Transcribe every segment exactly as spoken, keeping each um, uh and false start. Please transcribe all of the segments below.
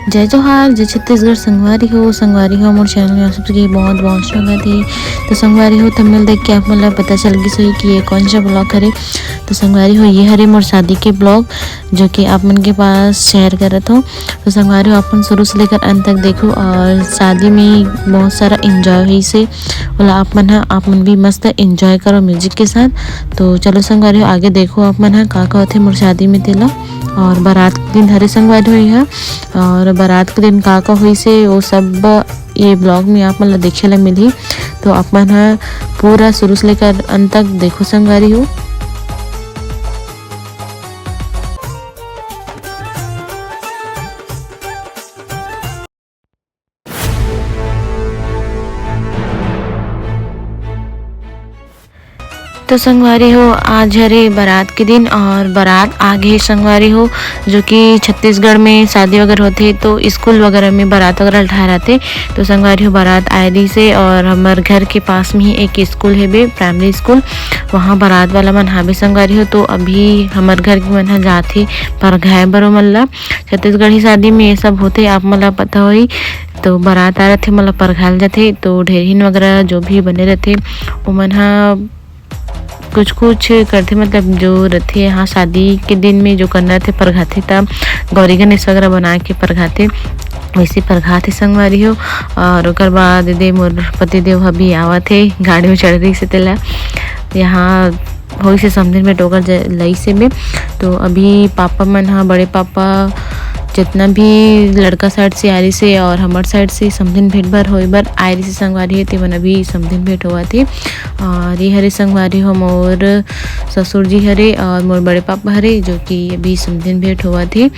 जय जोहार, जय छत्तीसगढ़ संगवारी हो। संगवारी हो, मोर चैनल में आप सबके बहुत बहुत स्वागत है। तो संगवारी हो, थंबनेल देख के आप मन ला पता चल गिस होही कि ये कौन सा ब्लॉग हरे। तो संगवारी हो, ये हरे मोर शादी के ब्लॉग, जो कि आप मन के पास शेयर करत हो। तो संगवारी हो, आप मन शुरू से लेकर अंत तक देखो और शादी में बहुत सारा एंजॉय होइसे, ओला आप मन ह, आप मन भी मस्त एंजॉय करो म्यूजिक के साथ। तो चलो संगवारी हो, आगे देखो आप मन ह का का होथे मोर शादी में तेला। और बारात के दिन हरे संगवारी हो ये ह, और बारात के दिन का का होइसे वो सब ये ब्लॉग में आप मन ला देखे ला मिलही। तो आप मन ह पूरा शुरू से लेकर अंत तक देखो संगवारी हो। तो संगवारी हो, आज हरे बारात के दिन और बारात आ गे संगवारी हो, जो कि छत्तीसगढ़ में शादी वगैरह होथे तो स्कूल वगैरह में बारात वगैरह ठहराथे। तो संगवारी हो, बारात आए रहिसे और हमर घर के पास में ही एक स्कूल हे बे, प्राइमरी स्कूल, वहाँ बारात वाला मन हाबे संगवारी हो। तो अभी हमर घर के मन ह जाथे परघाए बर ओमन ला। छत्तीसगढ़ी शादी में ये सब होथे, आप मन ला पता होही। तो बारात आ रथे, ओमन ला परघाल जाथे, तो ढेरहिन वगैरह जो भी बने रथे, ओमन ह कुछ कुछ करथे, मतलब जो रथे, हाँ, शादी के दिन में जो करना रथे परघाथे, त गौरी गणेश वगैरह बना के परघाथे, वैसे परघाथे संगवारी हो। और ओकर बाद दे मोर पतिदेव ह भी आवत हे, गाड़ी में चढ़ रहिसे तेला, यहाँ होइसे समधिन भेंट ओकर ज-, लइसे में। तो अभी पापा मन ह, बड़े पापा, जितना भी लड़का साइड से आ रहिसे और हमर साइड से समधिन भेंट बर होए बर आए रहिसे संगवारी हो, तेमन अभी समधिन भेंट होवत हे। और ये हरे संगवारी हो मोर ससुर जी हरे और मोर बड़े पापा हरे, जो कि अभी समधिन भेंट होवत हे।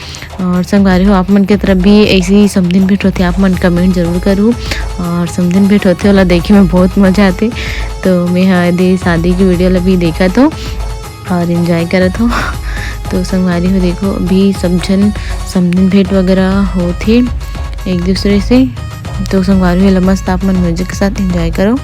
और संगवारी हो, आप मन के तरफ भी ऐसी समधिन भेंट होथे, आप मन कमेंट जरूर करू। और समधिन भेंट होथे, ओला देखे में बहुत मजा आथे। तो मैं हा एदे शादी की वीडियो ला भी देखत हो और एंजॉय करत हो। तो संगवारी हो, देखो, अभी सब झन समधिन भेंट वगैरह होथे एक दूसरे से। तो संगवारी हो, एला मस्त आप मन म्यूजिक के साथ एंजॉय करो।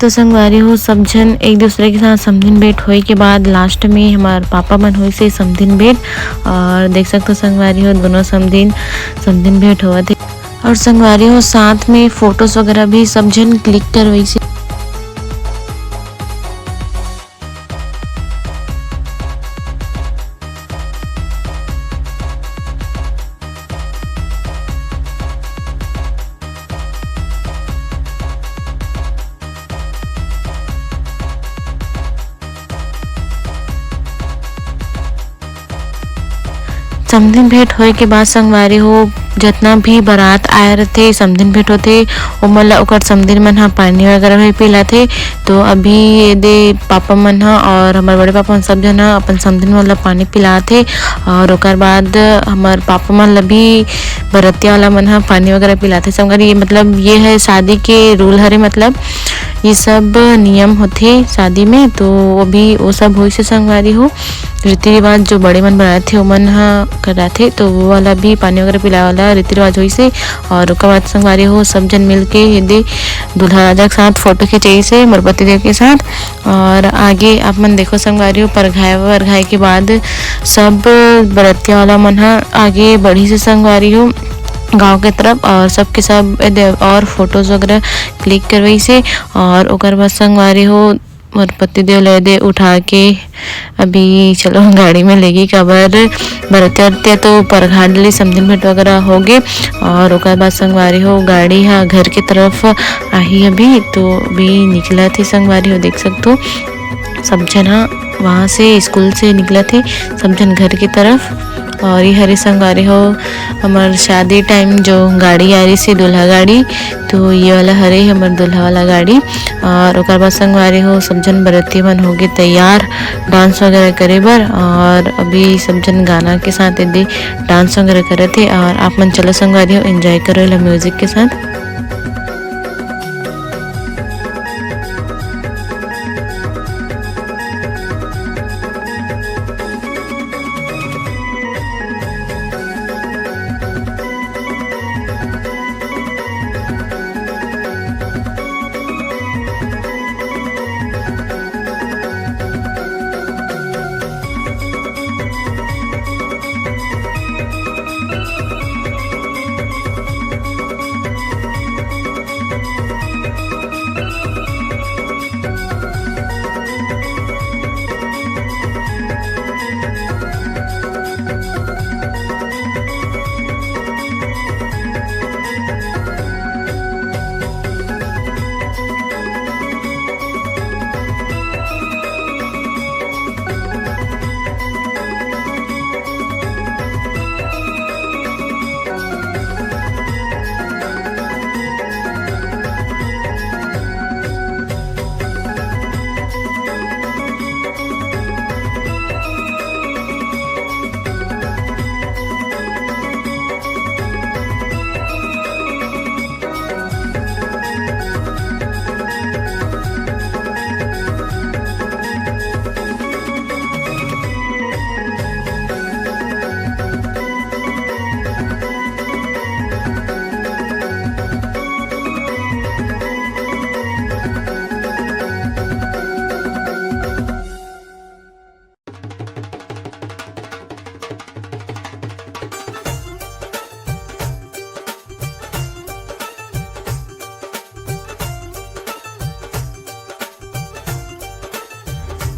तो संगवारी हो, सब झन एक दूसरे के साथ समधिन भेंट होए के बाद लास्ट में हमार पापा मन होइसे समधिन भेंट। और देख सकते हो संगवारी हो, दोनों समधिन, समधिन भेंट होवत हे। और संगवारी हो, साथ में फोटोज वगैरह भी सब झन क्लिक करवाइसे। समधिन भेंट होए के बाद संगवारी हो, जतना भी बारात आए रथे, समधिन भेंट होथे, ओमन ला ओकर समधिन मन ह पानी वगैरह भी पिलाथे। तो अभी एदे पापा मन ह और हमर बड़े पापा मन सब झन ह अपन समधिन मन ला पानी पिलाथे। और ओकर बाद हमर पापा मन ला भी बरतिया वाला मन ह पानी वगैरह पिलाथे। संगवारी, ये मतलब ये है शादी के रूल हरे, मतलब ये सब नियम होथे शादी में। तो अभी वो सब होइसे संगवारी हो, रीति रिवाज जो बड़े मन बनाथे ओमन ह कराथे, तो वो वाला भी पानी वगैरह पिलाए वाला रीति रिवाज होइसे। और ओकर बाद संगवारी हो, सब झन मिल के एदे दूल्हा राजा के साथ फोटो खिंचाइसे मोर पतिदेव के साथ। और आगे आप मन देखो संगवारी हो, परघाए वरघाए के बाद सब बरतिया वाला मन ह आगे बढ़िसे संगवारी हो गांव के तरफ, और सबके सब एदे और फोटोज वगैरह क्लिक करवाइसे। और ओकर बाद संगवारी हो, मोर पति देव ले दे उठा के अभी चलो गाड़ी में लेगी, काबर बरतिया तो परघाट ले समझन भेंट वगैरह हो गे। और ओकर बाद संगवारी हो, गाड़ी हा घर के तरफ आही अभी, तो अभी निकलत हे संगवारी हो, देख सकथो सब झन हा वहाँ से, स्कूल से निकलत हे सब झन घर के तरफ। और ये हरे संगवारी हो, हमर शादी टाइम जो गाड़ी आ रही से, दूल्हा गाड़ी, तो ये वाला हरे हमर दूल्हा वाला गाड़ी। और ओकर बाद संगवारी हो, सब झन बरती मन होगे तैयार डांस वगैरह करे बर। और अभी सब झन गाना के साथ एदे डांस वगैरह करत हे। और आप मन चलो संगवारी हो, एंजॉय करो एला म्यूजिक के साथ।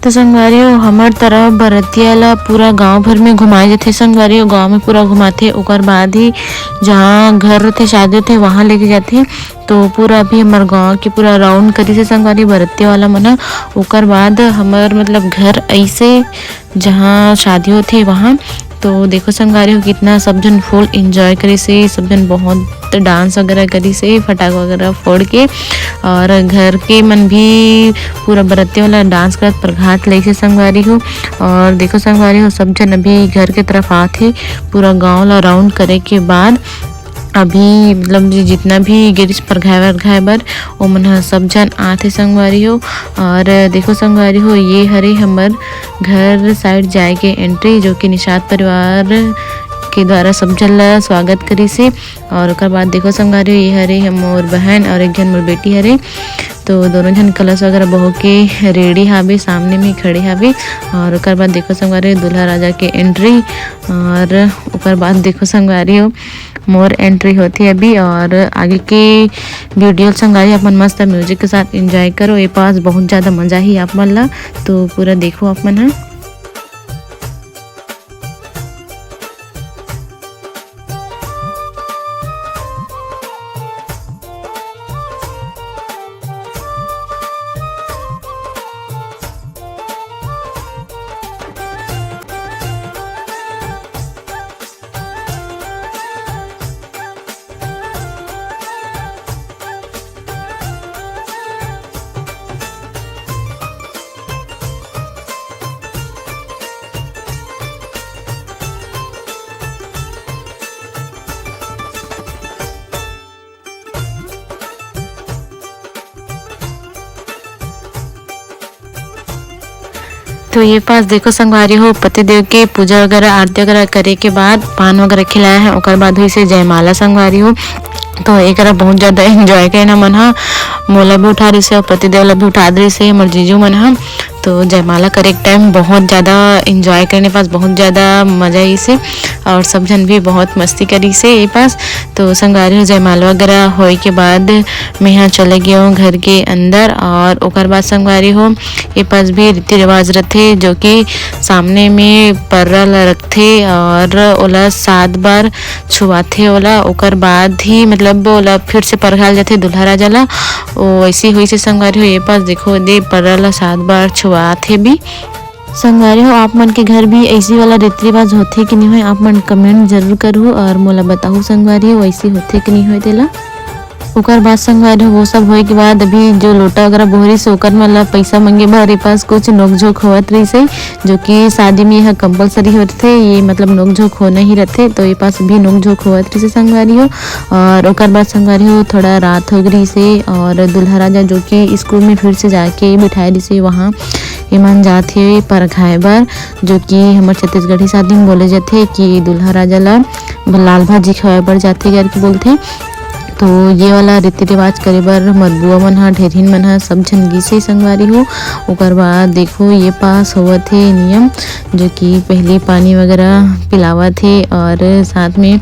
तो संगवारी हो, हमर तरफ बरतिया ला पूरा गांव भर में घुमाए जाथे। संगवारी हो, गांव में पूरा घुमाथे, ओकर बाद ही जहाँ घर रथे, शादी होथे, वहाँ लेके जाथे। तो पूरा अभी हमर गांव के पूरा राउंड करिस हे संगवारी बरतिया वाला मन ह। ओकर बाद हमर मतलब घर ऐसे जहाँ शादी होथे वहाँ। तो देखो संगवारी हो, कितना सब झन फुल एंजॉय करिस हे, सब झन बहुत डांस वगैरह करिस हे, फटाका वगैरह फोड़ के। और घर के मन भी पूरा बरतिया वाला डांस करत परघाट लगिस हे संगवारी हो। और देखो संगवारी हो, सब झन अभी घर के तरफ आत हे, पूरा गांव ला राउंड करे के बाद अभी मतलब जी जितना भी गिरिस परघाए वरघाए बर, ओमन ह सब झन आत हे संगवारी हो। और देखो संगवारी हो, ये हरे हमर घर साइड जाए के एंट्री, जो कि निषाद परिवार के द्वारा सब झन ला स्वागत करिस हे। और ओकर बाद देखो संगवारी हो, ये हरे हम मोर बहन और एक झन मोर बेटी हरे। तो दोनों झन कलश वगैरह बहो के रेडी हावे, सामने में खड़े हावे। और ओकर बाद देखो संगवारी हो, दूल्हा राजा के एंट्री। और ओकर बाद देखो संगवारी हो, मोर एंट्री होथे अभी। और आगे के वीडियो संगवारी, अपन मस्त म्यूजिक के साथ एंजॉय करो। ये पास बहुत ज़्यादा मज़ा ही आप मन ला, तो पूरा देखो आप मन ह। तो ये पास देखो संगवारी हो, पतिदेव के पूजा वगैरह, आरती वगैरह करे के बाद पान वगैरह खिलाया है, ओकर बाद हुई से जयमाला संगवारी हो। तो एकरा बहुत ज़्यादा एंजॉय करे ना मन हा, मोला भी उठा रही से और पतिदेव ला भी उठा दे रही से हमर जीजू मन हा। तो जयमाला करे के टाइम बहुत ज़्यादा एंजॉय करने पास, बहुत ज़्यादा मज़ा आइसे और सब झन भी बहुत मस्ती करिसे ये पास। तो संगवारी हो, जयमाला वगैरह होए के बाद मैं यहाँ चले गए हूँ घर के अंदर और ओकर बाद संगवारी हो, ये पास भी रीति रिवाज रथे जो कि सामने में पर्रा ला रखथे और ओला सात बार छुआथे ओला, ओकर बाद ही मतलब ओला फिर से परघाल जाथे दूल्हा राजा ला। ओ ऐसी हुई से संगवारी हो, ये पास देखो दे पर्रा ला सात बार छुआथे भी। संगवारी हो, आप मन के घर भी ऐसी वाला रीति रिवाज होथे कि नहीं होय, आप मन कमेंट जरूर करहु और मोला बताहु संगवारी हो, ऐसी होथे कि नहीं होय तेला। ओकर बाद संगवारी हो, वो सब होए के बाद अभी जो लोटा वगैरह बोहरी से ओकर मन ला पैसा मांगे बर ए पास कुछ नोकझोंक होवत रहिसे, जो कि शादी में यह कंपलसरी होथे, ये मतलब नोकझोंक होना ही रथे। तो ये पास भी नोकझोंक होवत रहिसे संगवारी हो। और ओकर बाद संगवारी हो, थोड़ा रात हो गई से और दूल्हा राजा जो कि स्कूल में फिर से जाके बिठाए रहिसे वहाँ एमन जाथे परघाए बर, जो कि हमर छत्तीसगढ़ी शादी में बोले जाथे कि दूल्हा राजा ला लाल भाजी खवाए बर जाथे करके बोलथे। तो ये वाला रीति रिवाज करे बर हमर बुआ मन ह, ढेरहिन मन ह, सब झन गिसे संगवारी हो। ओकर बाद देखो ये पास होवत हे नियम, जो कि पहली पानी वगैरह पिलावत हे और साथ में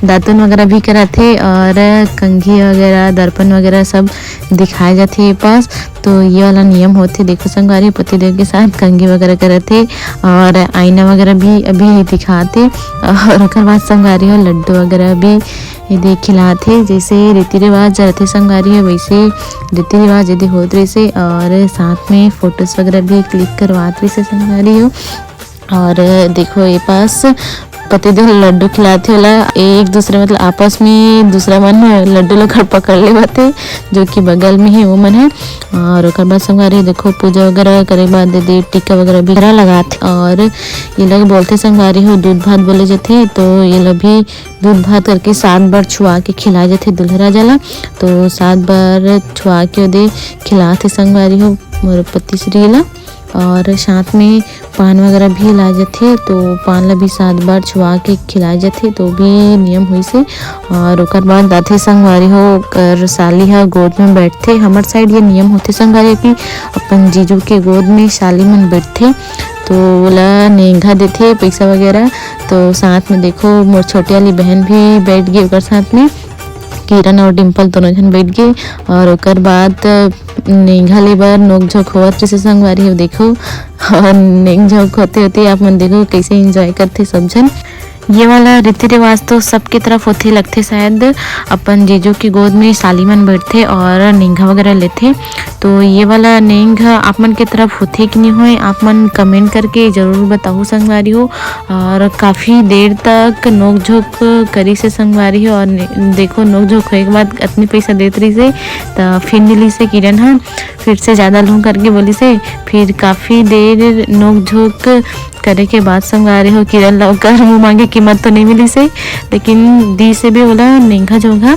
दातुन वगैरह भी कराथे और कंघी वगैरह, दर्पण वगैरह सब दिखाए जाथे ये पास। तो ये वाला नियम होथे, देखो संगवारी, पतिदेव के साथ कंघी वगैरह करत हे और आईना वगैरह भी अभी दिखात हे। और ओकर बाद संगवारी हो, लड्डू वगैरह भी ये दे खिलात हे, जैसे रीति रिवाज रथे संगवारी हो, वैसे रीति रिवाज यदि होत रहिसे और साथ में फोटोज वगैरह भी क्लिक करवात रहिसे संगवारी हो। और देखो ये पास पतिदेव लड्डू खिलाथे ओला, एक दूसरे मतलब आपस में दूसरा मन ह लड्डू ला खड़ पकड़ लेवत हे, जो कि बगल में हे वो मन ह। और ओकर बाद संगवारी देखो पूजा वगैरह करे के बाद दे टीका वगैरह भी लगाथे और ये लोग बोलथे संगवारी हो दूध भात बोले जाथे, तो ये लोग भी दूध भात करके सात बार छुआ के खिलाए जाथे दूल्हा राजा ला। तो सात बार छुआ के ओदे खिलाथे संगवारी हो मोर पति श्री ला। और साथ में पान वगैरह भी ला जाथे, तो पान ला भी सात बार छुआ के खिलाए जाथे, तो भी नियम होइसे। और ओकर बाद आथे संगवारी हो, ओकर साली ह गोद में बैठथे। हमर साइड ये नियम होथे संगवारी कि अपन जीजू के गोद में साली मन बैठथे, तो ओला नेंगा देथे पैसा वगैरह। तो साथ में देखो मोर छोटे वाली बहन भी बैठ गई ओकर साथ में, किरण और डिम्पल दोनों झन बैठ गए। और ओकर बाद नेंगा ले बर नोक झोंक होवत रहिसे संगवारी हो, देखो। और नेंग झोंक होते होते आप मन देखो कैसे एंजॉय करथे सब झन। ये वाला रीति रिवाज तो सबके तरफ होथे लगथे शायद, अपन जीजू के गोद में साली मन बैठथे और नेंगा वगैरह लेथे। तो ये वाला नेंग ह आप मन के तरफ होथे कि नहीं होए, आप मन कमेंट करके जरूर बताहू संगवारी हो। और काफ़ी देर तक नोक झोंक करिसे संगवारी हो। और ने-, देखो, नोक झोंक होए के बाद अतनी पैसा देत रहिसे, त फिर मिलिसे किरण ह, फिर से ज़्यादा लूँ करके बोलिसे। फिर काफ़ी देर नोक झोंक करे के बाद संगवारी हो, किरण ला ओकर मुँह मांगे कीमत तो नहीं मिलिसे, लेकिन दिसे भी ओला नेंगा झोंगा।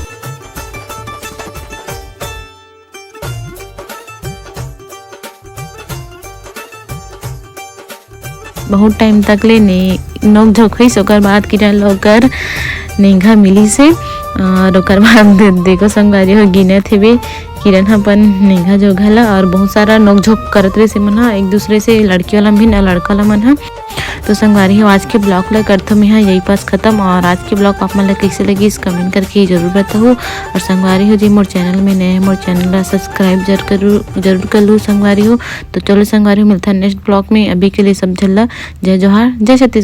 बहुत टाइम तक ले ने नोक झोंक होइस, ओकर बाद किरण ल ओकर नेंगा मिलिस हे। और ओकर बाद दे-, देखो संगवारी हो, गिनत हेबे किरण ह अपन नेंगा झोंगा ल, और बहुत सारा नोक झोंक करत रहिस हे मन ह एक दूसरे से, लड़की वाला मन ह, लड़का वाला मन ह। तो संगवारी हो, आज के ब्लॉग ल करथो मेंहा यही पास खत्म। और आज के ब्लॉग आप मन ल कइसे लगिस, कमेंट करके जरूर बताहू। और संगवारी हो, जे मोर चैनल में नए हे, मोर चैनल ल सब्सक्राइब जरूर करू, जरूर कर लू संगवारी हो। तो चलो संगवारी हो, मिलथन नेक्स्ट ब्लॉग में। अभी के लिए सब झन ल जय जोहार, जय छत्तीसगढ़।